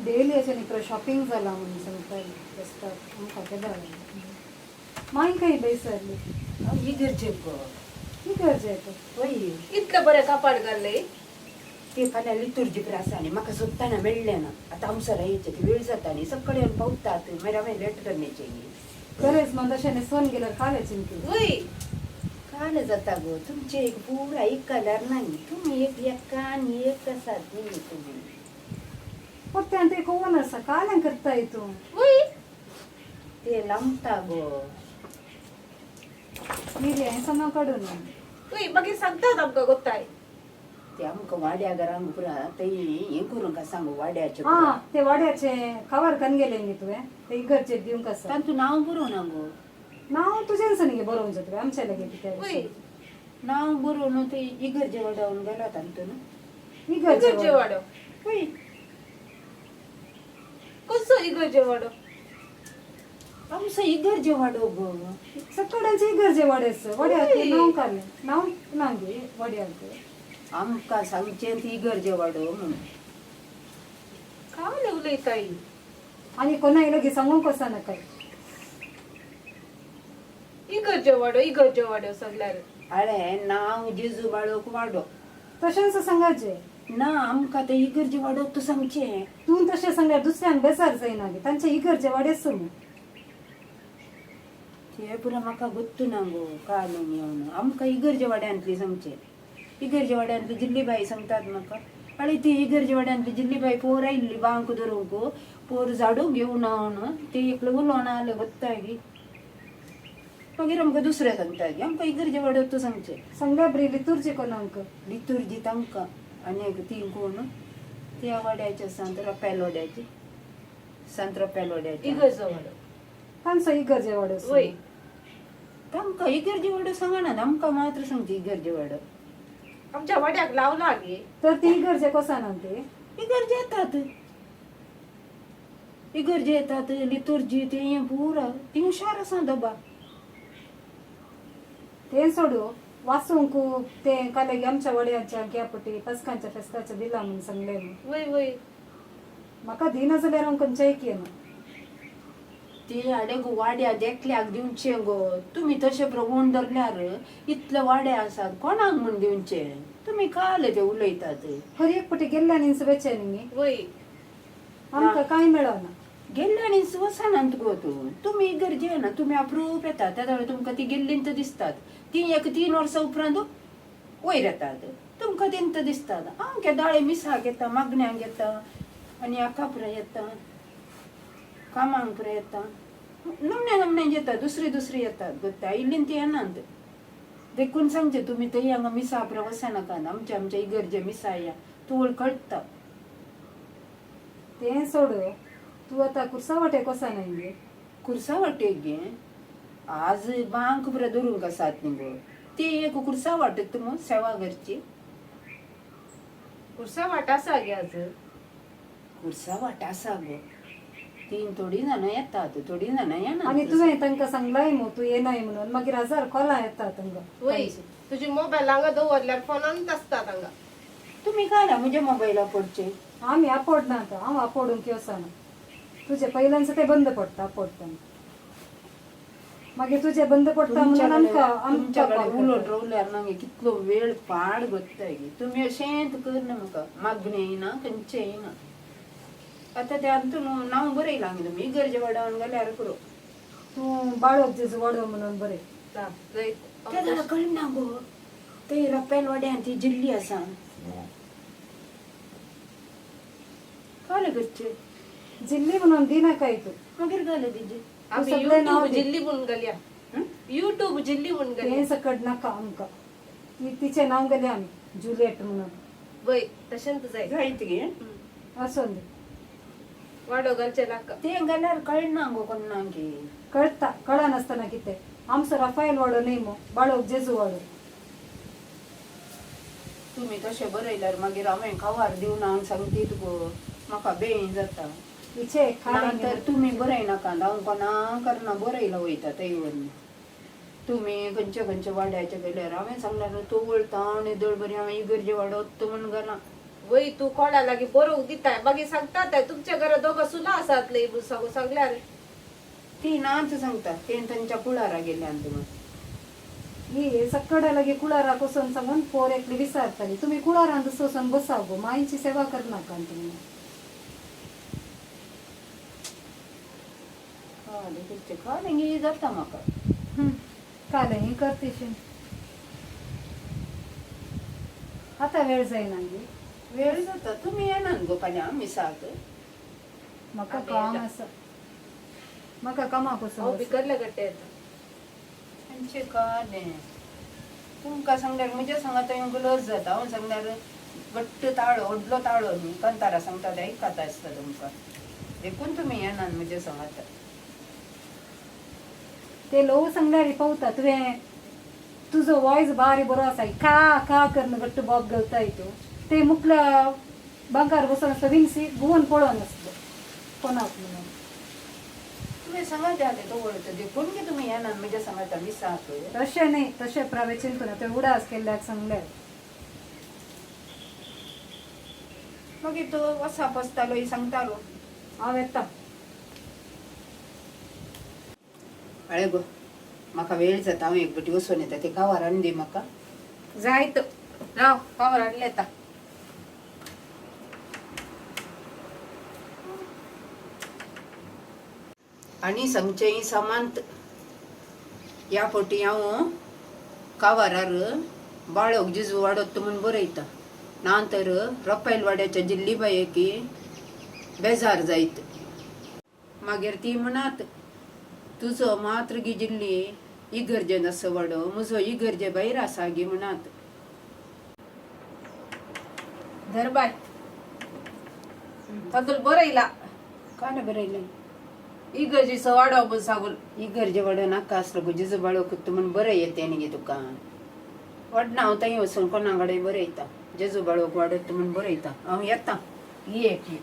Daily अशें न्ही shopping जालां म्हणून सांगताली फेस्ताक आमकां केदाळ मागीर खंय बेसरली. हांव इगर्जेक गो. इगर्जेक? वय. इतलें बरें कापाड घाल्लें. ते फाल्यां लितुर्जी आसा न्ही, म्हाका सोदताना मेळ्ळें ना. आतां आमसरा येयचें, ती वेळ जाता न्ही, सकाळी येवन पावतात, मागीर हांवें लेट करण्याचें. खरेंच मग तशें न्हेसोन गेल्यार कालें चिंती. वय. काल जाता गो तुमचे एक पुरा एक कलर नाही, तुम्ही एक एका आनी एक आसात न्ही तुमी. परत्यान ते कोण आसा कालें करताय तूं? वय. ते लांबता गो. मिरयां हें सगळें काडून. वय, मागीर सांगतात आमकां गोत्ताय. ते आमकां वाड्या घरांक पुरा थंय हें करूंक सांगू वाड्याचें. आं, ते वाड्याचे कवर कन गेले न्ही तुवें, ते इगर्जेक दिवंक आसा. तांतूं नांव बरोवना गो. नांव तुजेंच न्ही बरोवचें तुवें, आमचें लागीं कित्याक? वय. नांव बरोवन ते इगर्जे वाडावन गेला तांतून. इगर्जे इगर्जे वाडो? वय. कसो इगर्जे वाडो? आमचो इगर्जे वाडो गो. सकाळचे इगर्जे वाड्याचं वाड्याक वय. नांव काडलें, नांव ना गे वाड्याक. आमकां सांगचें ती इगर्जे वाडो म्हणून. काल उलयताय. आनी कोणाक लागीं सांगूंक वचना काय. इगर्जे वाडो, इगर्जे वाडो सगल्यार. अळे नांव जेजू बाळोक वाडो. तशेंच सांगाचें. ना, आमकां ते इगर्जे वाडो तूं सांगचें. तूं तशें सांगल्यार दुसऱ्यांक बेजार जायना गे, तांचे इगर्जे वाड्याच न्हू. ते पुरा म्हाका गोत्तू ना गो काल येवन आमकां इगर्जे वाड्यांतली सांगचें. इगर्जे वाड्यांतली जिल्लीबाई सांगतात म्हाका. आनी ती इगर्जे वाड्यांतली जिल्लीबाई पोर आयिल्ली बांक धरूंक, पोर झाडू घेवन म्हणून ते एकले उलोवन आले गोत्तागी. मागीर आमकां दुसरें सांगता की आमकां इगर्जे वाड्यार तूं सांगचें. सांगल्या बरी लितुर्जी कोणाक? लितुर्जी तांकां आनी एक ती कोण त्या वाड्याचे सांत रपेल वाड्याची, सांत रपेल वाड्याचे. इगर्जो वाडो. तांचो इगर्जे वाडो. वय. तांकां इगर्जे वाडो सांगना, आमकां मात्र सांगचे इगर्जे वाडो. आमच्या वाड्याक लावला गे. तर ती इगर्जे कोसाना ते? इगर्जे येतात, इगर्जे येतात, लितुर्जी ते हें पुरा ती हुशार आसा दबा. तें सोडू, वासूंक ते काल आमच्या वाड्याच्या ग्यापटी पसकांच्या फेस्ताच्या दिला म्हणून सांगलें न्हू. वय वय. म्हाका दिना जाल्यार हांव खंयच्याय येना. ते हाडे गो वाड्या देखल्याक दिवचे गो तुमी, तशें प्रभून धरल्यार इतले वाडे आसात कोणाक म्हूण दिवचे तुमी, काल ते उलयतात. हर एक पटी गेल्ल्या वेचें न्ही. वय. आमकां कांय मेळना. गेल्ल्यानी वचनात गो तूं, तुमी इगर्जे ना, तुमी अप्रूप येतात त्या वेळार तुमकां ती गेल्लींत दिसतात. ती एक 3 वर्सां उपरांत वयर येतात, तुमकां तिंत दिसतात. हांव केदाळे मिसाक येता, मागण्यांक येता आनी हाका पुरा येता, कामांक पुरा येता, नमण्या नमण्यांक येता, दुसरी दुसरी येतात गोत्ता इल्लीं ती येनात. देखून सांगचें तुमी थंय हांगा मिसा पुरा वचनाका, आमच्या आमच्या इगर्जे मिसा या तूं कळटा. तें सोडू, तूं आतां कुर्सा वाटेक वचना गे? कुर्सा वाटेक गे आज बांक पुरा धरूंक आसात न्ही गो, ती एक कुर्सा वाटत मग सेवा करची. कुर्सा वाट आसा गे आज. कुर्सा वाट आसा गो, तीन थोडीं जाणां येतात, थोडीं जाणां येना. आनी तुवें तांकां सांगलाय मू तूं येनाय म्हणून, मागीर हजार कॉलां येता तांकां. वय, तुजी मोबायल हांगा दवरल्यार फोनांत आसता तांकां. तुमी काडा म्हज्या मोबायला पडचे. आमी आपोडना आतां, हांव आपोडूंक वचना. तुजें पयल्यान ते बंद पडटा आपोडटा, मागीर तुजें बंद पडटा म्हणून आमकां तुमच्याकडे आमकां उलोवन रावल्यार मागीर कितलो वेळ पाड गोत्ताय. तुमी अशेंच करना, म्हाका मागणें येना, खंयचें येना. आतां ते हातून नांव बरयलां तुमी इगर्जे वाडावन गेल्यार पुरो. तूं बाळोक जेजू वाडो म्हणून बरें. तें जाणां कळना गो, ते रपेल वाड्यान ती जिल्ली आसा काले करचे. जिल्ली म्हणून दिनाकाय तूं. मागीर घाले तिजे. आमी सगळें नांव युट्यूब दी. जिल्ली म्हूण घालया, युट्यूब जिल्ली म्हूण घालया. तें सकट नाका आमकां, ती तिचें नांव गेलें आमी जुलियट म्हणून. वय, तशेंच जाय. जायत गे. आसून दी. वाडो घालचें नाका. तें घाल्यार कळना गो कोणाक की. कळटा, कळनासतना कितें, आमचो रफायल वाडो न्ही मू, बाळोक जेजू वाडो. तुमी तशें बरयल्यार मागीर हांवें खवार दिवन हांव सांगती तुका, म्हाका बें जाता. हिचे ना तर तुमी बरयनाका, हांव कोणा करना बरयला वयता थंय व्हरून. तुमी खंयच्या खंयच्या वाड्याचे गेल्यार हांवें सांगल्यार तूं वळता आनी दळ बरी हांवें इगर्जे वाडो म्हूण घाला. वय तू कोणा लागी बरोवंक दिताय मागीर सांगता ते तुमच्या घरा दोगां सुना आसात लय म्हूण सांगू सांगल्यार. ती नाच सांगता ते तांच्या कुळारा गेल्यान तुमी. ही सक्कड्या लागी कुळाराक वचून सांगून पोर एकली विसारताली. तुमी कुळारान दुसरो वचून बसा गो, मायची सेवा करनाका तुमी. कालें करचें कालें गी जाता म्हाका. काल ही करतेशी आता वेळ जायना गे. वेळ जाता तुमी येनात गो फाल्यां मिसाक. म्हाका आमी काम येता. आसा, म्हाका कामाक हांव वचून. बिकरल्या गट्टे येता. आमचें कालें तुमकां सांगल्यार म्हज्या सांगात येवंक लज जाता. हांव सांगल्यार घट्ट ताळो व्हडलो ताळो न्ही कांतारा सांगता ते आयकता आसता तुमकां, देखून तुमी येनात म्हज्या सांगात. ते लोव सांगल्यार पावता. तुवें तुजो वॉयस बारी बरो आसा, का का करून घट्ट बॉब घालताय तूं. ते मुखल्या बांकार बसून आसता विन्सी घुंवून पळोवन आसलो कोणाक म्हणून. तुमी सांगात ते तो वळता देखून की तुमी येनात म्हज्या सांगात मिसाक. तशें न्ही, तशें प्रावे चिंतून ते उडास केल्ल्याक सांगल्यार. मागीर तो वसाप आसतालो ही सांगतालो. हांव येता. अळे गो म्हाका वेळ जाता, हांव एक बटी वचून येता. ते कावार हाडून दी म्हाका. जायत राव कामार हाडले येता. आनी सांगचें सामांत ह्या फावटी हांव कावारार बाळक जिजू वाडत म्हूण बरयता, ना तर रपायल वाड्याच्या जिल्लीबायेकी बेजार जायत. मागीर ती म्हणत तुजो मात्र गी जिल्ली इगर्जेन आसा वाडो, म्हजो इगर्जे भायर आसा गी म्हणत. धर बाय तातूंत बरयला. कांय बरयलें? इगर्जीचो वाडो म्हूण सांगून. इगर्जे वाडो नाका आसलो गो, जिजू बाळो कुत्त म्हूण बरय येते न्ही गे तुका. वाडना हांव थंय वचून कोणा कडेन बरयता, जेजू बाळोक वाडत म्हूण बरयता. हांव येता. ये ये.